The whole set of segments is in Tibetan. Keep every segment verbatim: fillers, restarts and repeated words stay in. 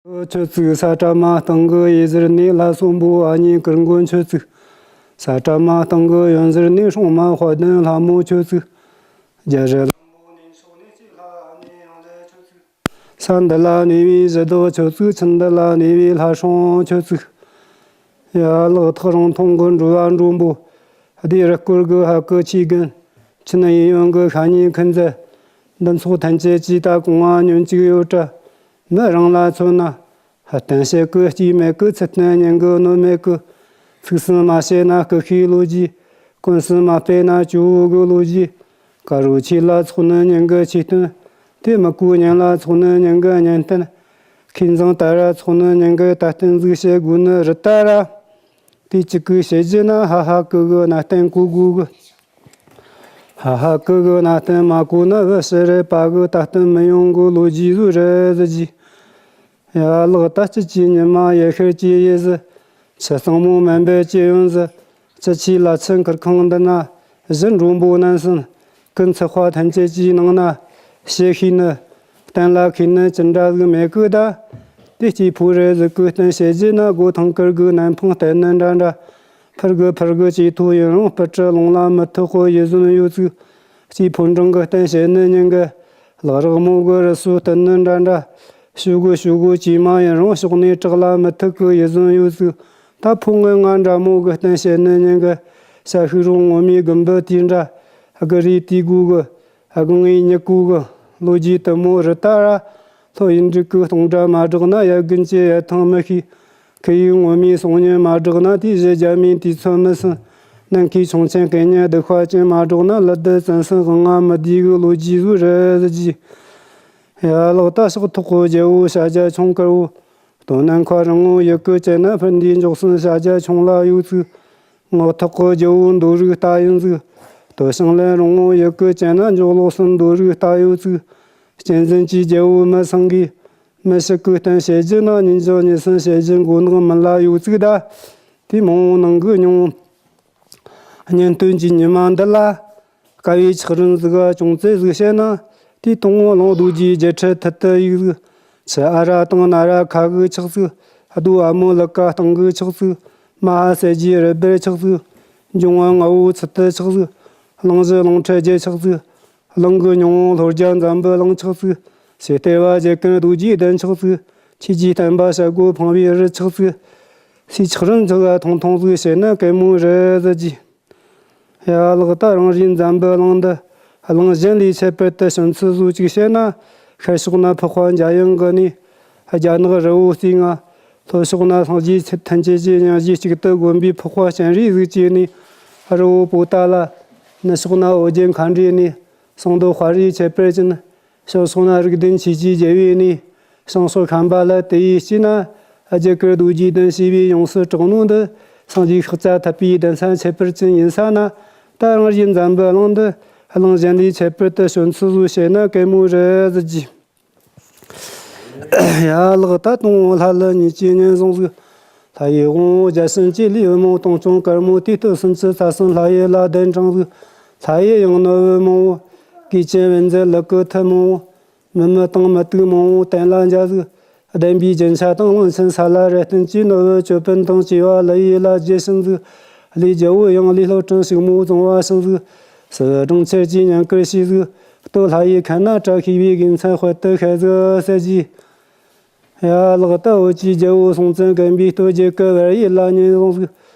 ཁྱོད་ཚིག། ས་བཀྲ་མ་སྟེང་གི་ཡེ་ཟུར་ནས། ལྷ་གསོན་པོ་ཨ་མྱེས་གུར་མགོན་ཁྱོད་ཚིག། ས་བཀྲ་མ་སྟེང་གི་ཡོན་ཟུར་ནས། སྲུང་མ་དཔལ་ལྡན་ལྷ་མོ་ཁྱོད་ཚིག། རྒྱལ་སྲས་ལྷ་མོ་གནས་མཆོག་ནས། སྐྱེས་ལྷ་ཨ་མྱེས་ཡང་ལེ་ཁྱོད་ཚིག། ས་འདི་ལ་གནས་པའི་གཞི་བདག་ཁྱོད་ཚིག། ཁྱིམ་འདི་ལ་གནས་པའི་ལྷ་སྲུང་ཁྱོད་ཚིག། ཡ་ལག་ཐག་རིང་ཐུང་གི་འགྲོ་བ་མགྲོན་པོ། སྡེ་རུ་སྐོར་གི་ཕ་སྐུ་ཆོས་རྒན། ཁྱིམ་གཡས་གཡོན་གི་ཤ་ཉེ་ཁུན་ཚ། འདི་ཚོ་ཐམས་ཅད་ཀྱིས་ད་གོང་ང་ཉོན་ཅིག་ཡོད་དྲ། མི་རང་ལ་མཚོན་ན། ཧ་བརྟན་བྱེད་ཀི་སྐྱིད་མེད་ཀི། ཚུལ་བརྟན་ཉན་གི་གནོད་མེད་ཀི། ཚིག་སུ་མ་བྱས་ན་སྐུ་ཤའི་ལོ་རྒྱུས། གོན་སུ་མ་སྤེལ་ན་ཇོ་བོ་གི་ལོ་རྒྱུས། དཀར་རོ་ཆོས་ལ་ཚོགས་ནི་ཉན་གི་ཆོས་བསྟན། དེ་མི་གོ་གཉེན་ལ་ཚོགས་ནི་ཉན་གི་གཉེན་བསྟེན། མཁས་མཛངས་དར་ར་ཚོགས་ནི་ཉན་གི་དར་བསྟེན་ཟིག་བྱེད་དགོས་ནི་རེད་ད་ར། དེ་གཅིག་གིས་བཤད་རྒྱུ་ན། ཧ་ཧ་ཀི་གི་ན་བསྟེན་གོ་དགོས་གི། ཧ་ཧ་ཀི་གི་ན་བསྟེན་མ་གོ་ན། བུ་ཕྱི་རེད་པ་གི་ད་བསྟེན་མི་ཡོང་གི་ལོ་རྒྱུས་ཟིག་རེད་ཟེར་གི། ཡ་ལག་ད་སྐྱིད་ཀྱི་ཉི་མ་ཡེ་ཤེས་ཀྱི་ཡེ་ཟི། ཆུ་གཙང་མོ་མན་པའི་སྐྱེ་ཡོན་ཟི། སྐྱིད་ཀྱི་ལ་ཆུ་མཁར་ཁང་འདི་ན། གཞི་མགྲོན་པོ་རྣམ་གསུམ། ཀུན་ཚེ་དཔའ་ཐམས་ཅད་ཀྱི་ནང་ན། བཤད་ཤེས་ནི། བསྟེན་ལ་མཁས་ནི་ཅི་འདྲ་ཟིག་མེད་གི་ད། དེ་སྐྱེས་ཕོ་རེ་ཟིག་གི་བསྟེན་བྱེད་རྒྱུ་ན། སྒོ་ཐང་དཀར་གི་ནམ་འཕང་བསྟེན་ནི་འདྲ་འདྲ། ཕུར་གི་ཕུར་གི་ཇེ་མཐོ་ཡིན་རུང་། སྤུ་གྲི་ལོང་ལ་མི་ཐུག་གི་ཡུལ་ཟོན་ཡོད་ཚུལ། སྐྱེས་ཕོ་འབྲིང་གི་བསྟེན་བྱེད་ནི་ཉན་གི། ལག་རག་མོ་གི་རི་སུལ་བསྟེན་ནི་འདྲ་འདྲ། ཞུ་གི་ཞུ་གི་ཇེ་མང་ཡིན་རུང་། ཕྱོགས་ནས་བྲག་ལ་མི་ཐུག་གི་ཡུལ་ཟོན་ཡོད་ཚུལ། ད་ཕོ་ངན་ང་འདྲ་མོ་གི་བསྟེན་བྱེད་ནི་ཉན་གི། ཤ་ཤུག་རུང་ངོ་མའི་དགུན་འབུ་དེ་འདྲ། དགུ་རེ་དེ་དགུ་གི། དགུང་ངའི་ཉི་གུ་གི། ལོ་རྒྱུས་དུ་མོ་རི་ད་ར། ལྷོ་ཡིན་འབྲུག་གི་སྟོང་སྒྲ་མ་བསྒྲགས་ན། ཡ་དགུན་གྱི་ཡ་ཐང་མི་ཤེས། ཁི་ཡིག་ངོ་མའི་སོང་ཉིན་མ་བསྒྲགས་ན། དེ་གཞི་རྒྱ་མིན་དུས་ཚོད་མི་སྲིད། ནམ་མཁའི་ཆུང་ཆེན་སྐད་སྙན་སྡུག་ཤ་ཅན་མ་བསྒྲགས་ན། ལི་ལྡི་བཙན་སྲིད་དབང་ང་མི་བསྡུས་གི་ལོ་རྒྱུས་ཟིག་རེད་ཟེར་གི། ཡ་ལག་ད་ཕྱོགས་ཐོག་གི་རྒྱལ་པོ་བྱ་རྒྱལ་ཆུང་དཀར་བོ། སྟོད་ནམ་མཁའ་རིང་བོ་ཡུལ་གི་བཅད་ན། ཕུ་འདིའི་འཇོག་སྲིད་བྱ་རྒྱལ་ཆུང་ལ་ཡོད་ཚུལ། ངོ་ཐོག་གི་རྒྱལ་པོ་མདོ་རིགས་རྟ་ཡིན་ཟིག། སྟོད་ཞིང་ལན་རིང་བོ་ཡུལ་གི་བཅད་ན། འཇོག་ལོག་སྲིད་མདོ་རིགས་རྟ་ཡོད་ཚུལ། གཅན་གཟན་གྱི་རྒྱལ་པོ་མི་སང་གིས། མི་ཞིག་གི་བསྟེན་བྱེད་རྒྱུ་ན། ཉིན་ཞག་ཉིན་སྲིན་བྱེད་རྒྱུ་མགོ་ནག་མི་ལ་ཡོད་ཚུལ་ད། དེ་མང་བོ་ནང་གི་ཉུང་བོ། གཉེན་སྟོན་གྱི་ཉི་མ་འདི་ལ། དཀའ་བའི་ཆག་རིམ་ཟིག་ཅུང་ཙེ་ཟིག་བཤད་ན། དེའི་དང་བོ་གླང་རྡོ་རྗེའི་རྒྱལ་ཁྲི་ཐུར་དུ་གཡུགས་ཟིག། ཆུ་ཨ་ར་དང་ན་ར་ཁ་གི་ཆག་ཟིག། རྡོ་ཨ་མོ་ལི་ཀ་སྟེང་གི་ཆག་ཟིག། མ་ཧ་སེ་རྗེའི་རི་སྦལ་ཆག་ཟིག། འབྱུང་བ་ལྔ་བོ་ཚུལ་དུ་ཆག་ཟིག། གླང་བཞི་གླང་ཁྲི་རྒྱལ་ཆག་ཟིག། གླང་གི་མྱིང་བོ་ལྷོ་རྒྱ་འཛམ་བུ་གླིང་ཆག་ཟིག། སེ་ལྟེ་བ་རྒྱལ་ཀུན་རྡོ་རྗེའི་གདན་ཆག་ཟིག། ཆོས་ཀྱི་བསྟན་པ་བྱ་རྒོད་ཕང་བའི་རི་ཆག་ཟིག། སའི་ཆག་རིམ་ཚུལ་ལ་ཐུང་ཐུང་ཟིག་བཤད་ན་གད་མོ་རེད་ཟེར་གི། ཡ་ལག་ད་རང་རེའི་འཛམ་བུ་གླིང་འདི། གླིང་གཞན་ལས་ཁྱད་པར་དུ་ཕྱིན་ཚུལ་ཟིག་ཅིག་བཤད་ན། ཤར་ཕྱོགས་ན་འཕགས་པ་འཇམ་དབྱངས་ཀྱི་གནས། རྒྱ་ནག་རི་བོ་རྩེ་ལྔ། ལྷོ་ཕྱོགས་ན་སངས་རྒྱས་ཐམས་ཅད་ཀྱི་སྙིང་རྗེ་གཅིག་ཏུ་བསྒོམས་པའི་འཕགས་པ་སྤྱན་རས་གཟིགས་ཀྱི་གནས། རི་བོ་པོ་ཏ་ལ། ནུབ་ཕྱོགས་ན་ཨོ་རྒྱན་མཁའ་འགྲོའི་གནས། སང་དོ་དཔའ་རིས་ཁྱད་པར་ཅན། བྱང་ཕྱོགས་ན་རིགས་ལྡན་ཆོས་ཀྱི་རྒྱལ་པོའི་གནས། བྱང་ཕྱོགས་ཤམ་བྷ་ལ་དེ་ཡི་དཀྱིལ་ན། རྒྱ་གར་རྡོ་རྗེ་གདན་ཞེས་པའི་ཡང་སྲིད་གྲགས་ནོ་འདི། སངས་རྒྱས་ཤཱཀྱ་ཐུབ་པའི་གདན་ས་ཁྱད་པར་ཅན་ཡིན་ས་ན། ད་རང་རེའི་འཛམ་བུ་གླིང་འདི། གླིང་གཞན་ལས་ཁྱད་པར་དུ་ཕྱིན་ཚུལ་ཟིག་བཤད་ན་གད་མོ་རེད་ཟེར་གི། ཡ་ལག་ད་དང་བོ་ལྷ་ཀླུ་གཉིས་ཀྱི་གཉེན་བཟུང་ཟིག། ལྷ་ཡི་དབང་བོ་བརྒྱ་བྱིན་གྱིས་ལས། བུ་མོ་སྟོང་སྐྱོང་དཀར་མོ་དེ། སྟོད་སུམ་ཅུ་རྩ་གསུམ་ལྷ་ཡི་བླ་གདན་དྲངས་ཟིག། ལྷ་ཡི་ཡང་ནོར་བུ་མང་བོ། གོས་ཅན་བེམ་རྫས་ལུ་གུ་མཐུ་མང་བོ། མི་མི་དང་མི་དུག་མང་བོ་བསྟན་ལ་འཇལ་ཟིག། བདེན་པའི་རྒྱན་ཆ་དང་གླང་ཆེན་ས་ལ་རས་བསྟན་གྱི། ནོར་བུ་ཅོད་པན་དང་བཅས་པ་ལི་ཡི་བླ་བརྒྱད་བྱིན་ཟིག། ལས་རྒྱལ་པོ་ཡང་ལས་ལྷོ་བྲན་ཕྱུག་མོ་བཙོང་བ་བྱིན་ཟིག། སྲིད་པ་གྲོང་ཁྱེར་གྱི་ཉམས་བསྐུལ་བྱས་ཟིག། སྟོད་ལྷ་ཡི་ཁ་ན་བཀྲ་ཤིས་པའི་དགེ་མཚན་དཔལ་དུ་ཤར་ཟིག་ཟེར་གི། ཡ་ལག་ད་བོད་ཀྱི་རྒྱལ་པོ་སྲོང་བཙན་སྒམ་པོས་སྟོད་རྒྱལ་གྱི་བལ་ཡུལ་ལ་གཉེན་བཟུང་ཟིག།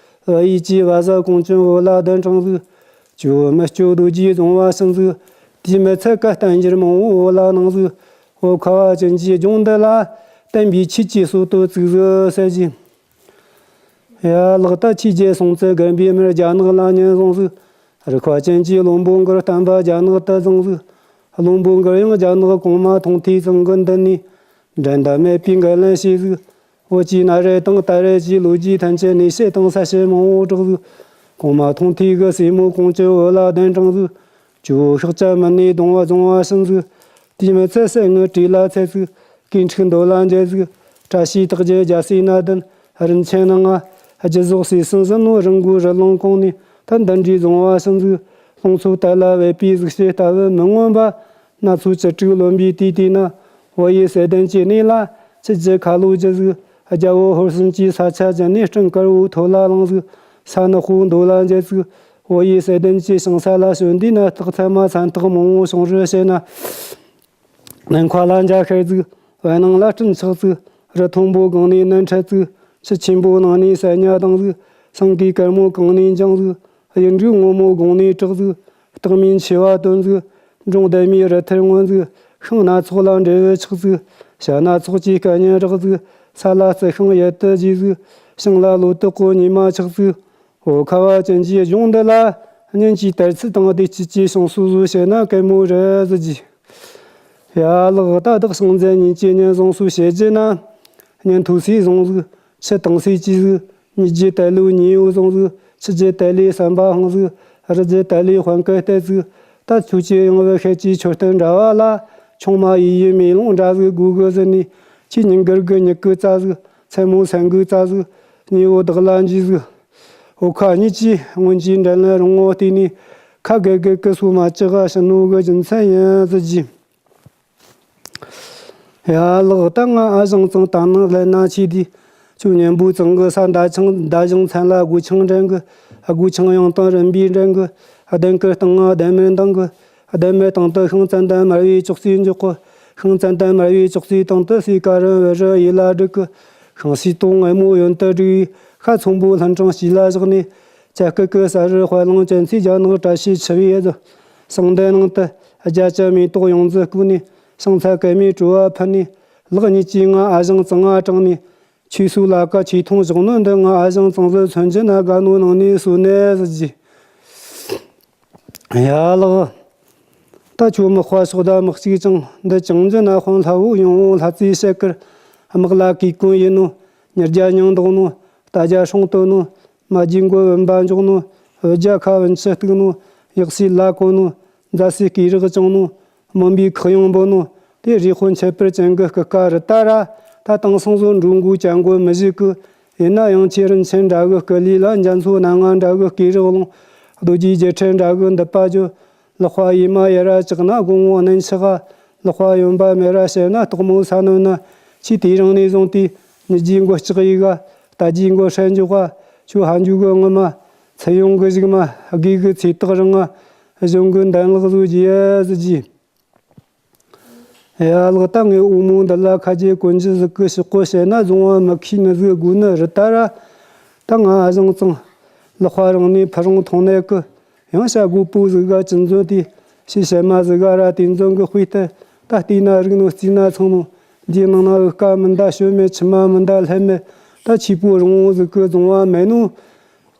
བལ་ཡུལ་གྱི་བ་ཟ་གོང་བྱོན་བོད་ལ་གདན་དྲངས་ཟིག། ཇོ་བོ་མི་བསྐྱོད་རྡོ་རྗེ་རྫོང་བ་བྱིན་ཟིག། དེས་མི་ཚད་བཀའ་བསྟན་འགྱུར་མང་བོ་བོད་ལ་གནང་ཟིག། བོད་ཁ་བ་ཅན་གྱི་ལྗོངས་འདི་ལ། བསྟན་པའི་ཆོས་ཀྱི་སྲོལ་གཏོད་བཙུགས་ཟིག་ཟེར་གི། ཡ་ལག་ད་ཆོས་རྒྱལ་སྲོང་བཙན་སྒམ་པོས་མར་རྒྱ་ནག་ལ་གཉེན་བཟུང་ཟིག། རིགས་པ་ཅན་གྱི་བློན་པོ་འགར་བསྟན་པ་རྒྱ་ནག་ཏུ་བཟུང་ཟིག། བློན་པོ་འགར་ཡང་རྒྱ་ནག་གོང་མ་ཐོང་ཐིའི་ཚང་གི་མདུན་ནས། འགྲན་ཟླ་མེད་པའི་འགན་ལེན་བྱས་ཟིག། བོད་ཀྱི་གནའ་རབས་དང་ད་རེས་ཀྱི་ལོ་རྒྱུས་ཐམས་ཅད་གནས་བཤད་དང་གསལ་བཤད་མང་བོ་བསྒྲགས་ཟིག། གོང་མ་ཐོང་ཐིའི་གི་སྲས་མོ་ཀོང་ཇོ་བོད་ལ་གདན་དྲངས་ཟིག། ཇོ་བོ་ཤཱཀྱ་མི་ནི་གདུང་བ་རྫོང་བ་བྱིན་ཟིག། དེས་མི་ཚད་སྲས་ངའི་བྲོས་ལ་ཚེ་ཟིག། སྐུ་ཕྲེང་མདོ་ལ་འཇལ་ཟིག། བཀྲ་ཤིས་རྟགས་བརྒྱད་རྒྱལ་སྲས་སྣ་བདུན། རིན་ཆེན་སྣ་ལྔ། རྒྱུ་ཟོག་ཟས་སུན་ཟིན་ནོ། རི་མགོ་རི་ལུང་གོང་ནས། ད་འདི་འདྲའི་རྫོང་བ་བྱིན་ཟིག། ལྷུང་ཚོ་དར་ལ་བབས་པའི་གཟུགས་བྱད་ལྟ་བུ་མི་མངོན་པ། སྣ་ཚོགས་བཅུ་དྲུག་ལོན་པའི་དུས་དེ་ན། བོད་ཡུལ་གསལ་ལྡན་གྱི་གནས་ལ། ཆུ་རྒྱུ་ཁ་ལོ་རྒྱུ་ཟིག་རྒྱལ་པོ་ཧོར་སུམ་གྱི་ས་ཆ་རྒྱུ་ནས་སྤྲིན་དཀར་བོ་ཐོ་ལ་ལངས་ཟིག་ས་ནག་པོ་མདོ་ལ་འགྱེལ་ཟིག་འོ་ཡི་སེ་ལྡན་གྱི་ཞིང་ས་ལ་ཞོན་དུས་ན་སྟག་ཚང་མ་མཚན་སྟག་མང་བོ་བྱུང་རུ་བྱས་ན། ནམ་མཁའ་ལ་འཇའ་ཤར་ཟིག་བར་སྣང་ལ་སྤྲིན་ཆགས་ཟིག་རི་མཐོན་པོ་སྒང་ནས་ནམ་འཕྲད་ཟིག་ཆུ་ཆེན་པོ་ནང་ནས་སའི་ཉ་ལྡང་ཟིག་སེང་གེ་དཀར་མོ་གངས་ནས་འགྱིང་ཟིག་གཡུ་འབྲུག་སྔོན་མོ་དགུང་ནས་གྲགས་ཟིག་སྟག་མའི་མཆེ་བ་བཏོན་ཟིག་འབྲོང་ལྡན་མའི་རུ་ཐུར་རྔོན་ཟིག་ཤིང་སྣ་ཚོགས་ལ་འབྲས་བུ་ཆགས་ཟིག་བྱ་སྣ་ཚོགས་ཀྱི་སྐད་སྙན་རག་ཟིག་ས་ལ་རྩི་ཤིང་ཡལ་དུ་རྒྱས་ཟིག་ཞིང་ལ་ལོ་ཏོག་གི་ཉི་མ་ཆགས་ཟིག་འོ་ཁ་བ་ཅན་གྱི་ལྗོངས་འདི་ལ། གཉེན་གྱི་དར་ཚིལ་དང་བདེ་སྐྱིད་ཀྱི་བྱུང་སོ་ཟིག་བྱས་ན་གད་མོ་རེད་ཟེར་གྱི། ཡ་ལགས། ད་བདག་སངས་རྒྱས་གཉིས་ཀྱི་གཉེན་བཟང་སུ་བྱེད་རྒྱུ་ན། གཉེན་ཐུགས་སྲས་བཟང་ཟིག་ཆུ་དྭངས་སེ་གྱིས་ཟིག་ཉིད་ཀྱི་དལ་ལུ་ཉེ་བོ་བཟང་ཟིག་ཆུ་རྒྱུ་དལ་ལས་བསམ་པ་ཧང་ཟིག་རི་རྒྱུ་དལ་ལས་དཔལ་སྐད་བལྟས་ཟིག་ད་ཁྱོད་ཀྱི་ཡང་བུ་ཤེད་ཀྱི་མཆོད་རྟེན་འདྲ་བ་ལ། ཆུང་མ་ཡིད་ཡུལ་མེ་ལོང་འདྲ་ཟིག་དགོས་གི་ཟེར་ནས། ཁྱོད་ཉིན་དཀར་གི་མྱུ་གུ་རྩྭ་ཟིག་མཚན་མོ་སེང་གེ་རྩྭ་ཟིག་ཉེ་བོ་བདག་ལ་འཇུས་ཟིག་འོ་ཁ་གཉིས་ཀྱིས་སྔོན་གྱི་འདྲེན་ལན་རིང་བོ་བལྟས་ནས། ཁ་དགེ་དགེ་གི་སོ་མ་ལྕི་ག་ཕྱི་ནོ་གི་རྒྱུ་མཚན་ཡིན་ཟེར་གྱིས། ཡ་ལགས། ད་ང་ཨ་ཞང་ཚང་ད་ནང་ལེན་ན་ཆེ་དུས། ཁྱོད་གཉེན་པོ་ཚང་གི་ས་མདའ་ཆང་མདའ་ཞིང་མཚན་ལ་སྒོ་ཆང་འདྲེན་གི་སྒོ་ཆང་ཡང་དང་རིམ་པས་འདྲེན་གི་གདན་གི་སྟེང་ང་གདན་མར་འདང་གི་གདན་མའི་སྟེང་དུ་ཤིང་ཙན་དན་དམར་བའི་ཅོག་ཙེ་འཇོག་གི་ཤིང་ཙན་དན་དམར་བའི་ཅོག་ཙེའི་སྟེང་དུ་སོས་ཀ་རི་བུ་རི་ཡིད་ལ་སྒྲིག་གི་ཤིང་སའི་དོང་ངེ་མོ་ཡོན་དུ་བསྒྲིགས། ཤ་ཚོན་པོ་ལྷུན་གྲངས་ཞིག་ལ་བཞག་ནས། ཇ་སྐད་ཀྱི་ས་རུ་དཔལ་ལུང་ཅན་ཚའི་རྒྱ་ནག་བཀྲ་ཤིས་ཆུ་བའི་ཡུལ། ཟངས་ལྡན་ནང་དུ་རྒྱ་ཆུ་མེ་ཏོག་ཡོངས་རྫོགས་བཀུག་ནས། ཤིང་ཚ་སྐར་མའི་དྲོ་བ་ཕུལ་ནས། ལག་གཉིས་ཀྱིས་ང་ཨ་ཞང་ཚང་ང་དྲངས་ནས། ཁྱོད་སུ་ལ་ཀ་ཆེ་མཐོང་བཞག་ནོ་འདི་ང་ཨ་ཞང་ཚང་ཟིག་མཚོན་རྒྱུ་ན་དགའ་ནོ་ནང་ནས་སོ་ནས་ཟེར་གྱིས། ཡ་ལགས། ད་ཁྱོད་མི་དཔའ་ཕྱོགས་ད་མི་གཅིག་ཅང་འདི་ཅང་རྒྱུ་ན་དཔོན་ལྷ་བུ་ཡོང་བོ་ལྷ་རྩེའི་ཞལ་དཀར། དམག་ལ་གུས་གུན་ཡིན་ནོ། ཉི་རྒྱ་སྙིང་འདོགས་ནོ། རྟ་རྒྱ་སྲོང་བཏོན་ནོ། མ་རྒྱུད་མགོ་བུམ་པ་འཇོག་ནོ། བུ་རྒྱ་ཁ་བུན་ཆུ་གཏུག་ནོ། ཡག་སའི་ལ་གོ་ནོ། མཛའ་སའི་སྐེ་རགས་བཅིངས་ནོ། སྨོན་པའི་ཁོག་ཡངས་འབོད་ནོ། དེ་རི་དཔོན་ཁྱད་པར་ཅན་གི་སྐུ་དཀར་རི་ད་ར། ད་དེང་སང་བཟོ་འགྲོ་མགོ་ཅན་མགོ་མི་བཞུགས་གི་ཡིན་ན་ཡང་ཁྱེད་རིན་ཆེན་འདྲ་གི་སྐུ་ལུས་ལ་འཇའ་ཚོན་སྣ་ལྔ་འདྲ་གི་སྐེ་རགས་ལོང་། རྡོ་རྗེའི་རྒྱལ་ཕྲན་འདྲ་གི་མདུད་པ་གྱོན། ལག་པ་གཡས་མ་གཡས་ར་བཅག་ན་དགུང་ལོ་གནོན་ཆག་ག་ལག་པ་གཡོན་པ་མེ་ར་བཤེར་ན་སྟག་མོ་ས་གནོན་ན། ཁྱེད་དེ་རིང་ནས་བཟུང་སྟེ། ཉིད་ཀྱི་མགོ་ལྕགས་ཡིག་ག་རྟ་རྒྱུའི་མགོ་ཧྲལ་འཇོག་ག་ཁྱོད་ཧ་འཇུག་གི་ངོ་མ། ཚེ་ཡོང་གི་གཞུག་མ། དགེ་གི་ཚེ་ཐག་རིང་ང་། གཞུང་གི་འདན་ལག་བཟོ་རྒྱུ་ཡ་ཟེར་གྱིས། ཡ་ལགས། ད་ངས་འོ་མོ་འདི་ལ་ཁ་རྗེ་གོན་རྒྱུ་ཟིག་གི་ཤོག་གོ་བཤད་ན་བཟང་བ་མི་ཁུས་ནི་ཟིག་དགོས་ནི་རི་ད་ར། ད་ང་ཨ་ཞང་ཚང་ལག་པ་རིང་ནས་ཕུ་རུང་ཐོང་ནས་གི་ཡང་བྱ་རྒོད་པོ་ཟིག་ག་ཅི་འཛོན་ཏེ། ཕྱི་བྱེ་མ་ཟིག་ག་ར་དེ་འཛོན་གི་དཔེ་ལྟར། ད་བལྟས་ན་རིག་ནོ་རྩིས་ན་ཚང་ནོ། འདིའི་ནང་ན་འུ་སྐ་མི་འདའ་ཞོན་མེད། ཆུ་མ་མི་འདའ་ལྷད་མེད། ད་ཆེ་པོ་རིང་བོ་ཟིག་གི་བཟང་བ་མེད་ནོ།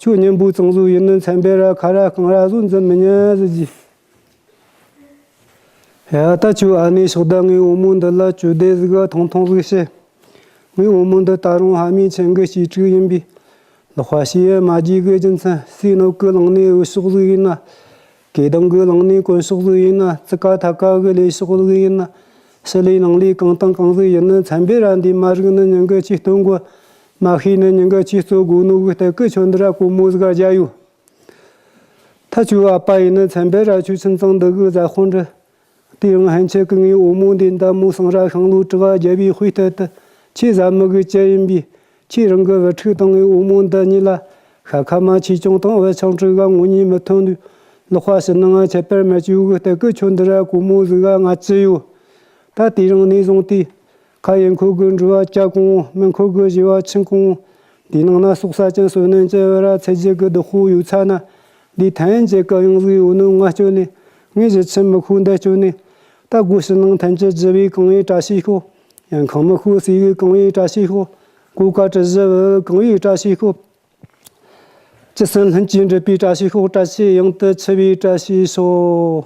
ཁྱོད་གཉེན་པོ་ཚང་ཟོ་ཡིན་ནི་མཚན་པའི་ར་ཁ་ར་རྐང་ར་ཟོ་འཛིན་མི་ཉན་ཟེར་གྱིས། ཡ་ད་ཁྱོད་ཨ་ནེ་ཕྱོགས་ད་ངའི་འོ་མོ་འདི་ལ་བཅོས་བསྡད་ཟིག་ག་ཐུང་ཐུང་ཟིག་བཤད། ངའི་འོ་མོ་འདི་ད་རུང་ཕ་མེས་ཆེན་གི་གཅེས་ཕྲུག་ཡིན་པས། ལག་པ་ཕྱེ་ཡས་མ་རྒྱས་གི་རྒྱུ་མཚན། སའི་ནོར་གི་ལང་ནས་འུ་ཤོག་ཟིག་ཡིན་ན། གོས་གདང་གི་ལང་ནས་གོན་ཤོག་ཟིག་ཡིན་ན། ཙི་ཀ་ཐ་ཀ་གི་ལས་ཤོག་ཟིག་ཡིན་ན། ཕྱི་ལས་ནང་ལས་གང་དང་གང་ཟིག་ཡིན་ནི་མཚན་པའི་ར་འདི་མ་རིག་ནི་ཉིན་གི་ཆེས་སྟོན་གོ་མ་ཤེས་ནི་ཉིན་གི་ཆེས་རྩོད་གོ་ནོ་གི་སྟེགས་གི་ཆོ་འདི་ར་གོ་མོ་ཟིག་ག་རྒྱ་ཡོད། ད་ཁྱོད་ཨ་ཕ་ཡིན་ནི་མཚན་པའི་ར་ཁྱོད་ཁྱིམ་ཚང་འདི་གི་མཛའ་དཔོན་རེད། དེ་ཡང་ཕན་ཆད་ཀྱི་ངའི་འོ་མོ་འདི་འདམ་མོ་སང་ར་ཤང་ལོ་དྲུག་ག་རྒྱལ་བའི་དཔེ་ལྟར་དུ་ཁྱེད་བཟའ་མི་གི་སྤྱད་ཡིན་པས། ཁྱེད་རང་གི་བུ་ཕྲུག་དང་ངའི་འོ་མོ་འདི་གཉིས་ལ་ཤ་ཁ་མ་ཆེ་ཆུང་དང་བུ་ཆུང་དྲུག་ག་ངོ་གཉིས་མི་མཐུན་དུས། ལག་པ་ཕྱི་ནང་ང་ཁྱད་པར་མི་གཅོད་གི་སྟེགས་གི་ཆོ་འདི་ར་གོ་མོ་ཟིག་ག་ང་ཅི་ཡོད། ད་དེ་རིང་ནས་བཟུང་སྟེ། ཁ་ཡེ་འཁོར་གི་འགྲུལ་བ་སྐྱ་གོང་འོང་། མི་འཁོར་གི་བཞི་བ་ཆིང་གོང་འོང་། དེའི་ནང་ན་སྲོག་ས་ཅན་སོ་ནན་ཅན་བུ་ར་ཚེ་རྒྱུད་གི་བདག་པོ་ཡོད་ཚ་ན། འདི་ཐན་ཡན་ཅན་གི་གཡང་ཟིག་ཡོད་ནོ་ང་སྐྱོན་ནས། ངས་གཞི་ཆུ་མི་ཁུག་འདི་སྐྱོན་ནས། ད་སྒོ་ཕྱི་ནང་ཐན་ཅི་བརྗི་བའི་གང་བའི་བཀྲ་ཤིས་ཤོག་ཡང་ཁང་མི་ཁུག་སྲས་གི་གང་བའི་བཀྲ་ཤིས་ཤོག་གོ་ཀ་གྲུ་བཞི་བུ་གང་བའི་བཀྲ་ཤིས་ཤོག་ཅི་སྲིད་ལྷུན་གྱིས་འགྲུབ་པའི་བཀྲ་ཤིས་ཤོག་བཀྲ་ཤིས་གཡང་དུ་ཆིབས་པའི་བཀྲ་ཤིས་ཤོག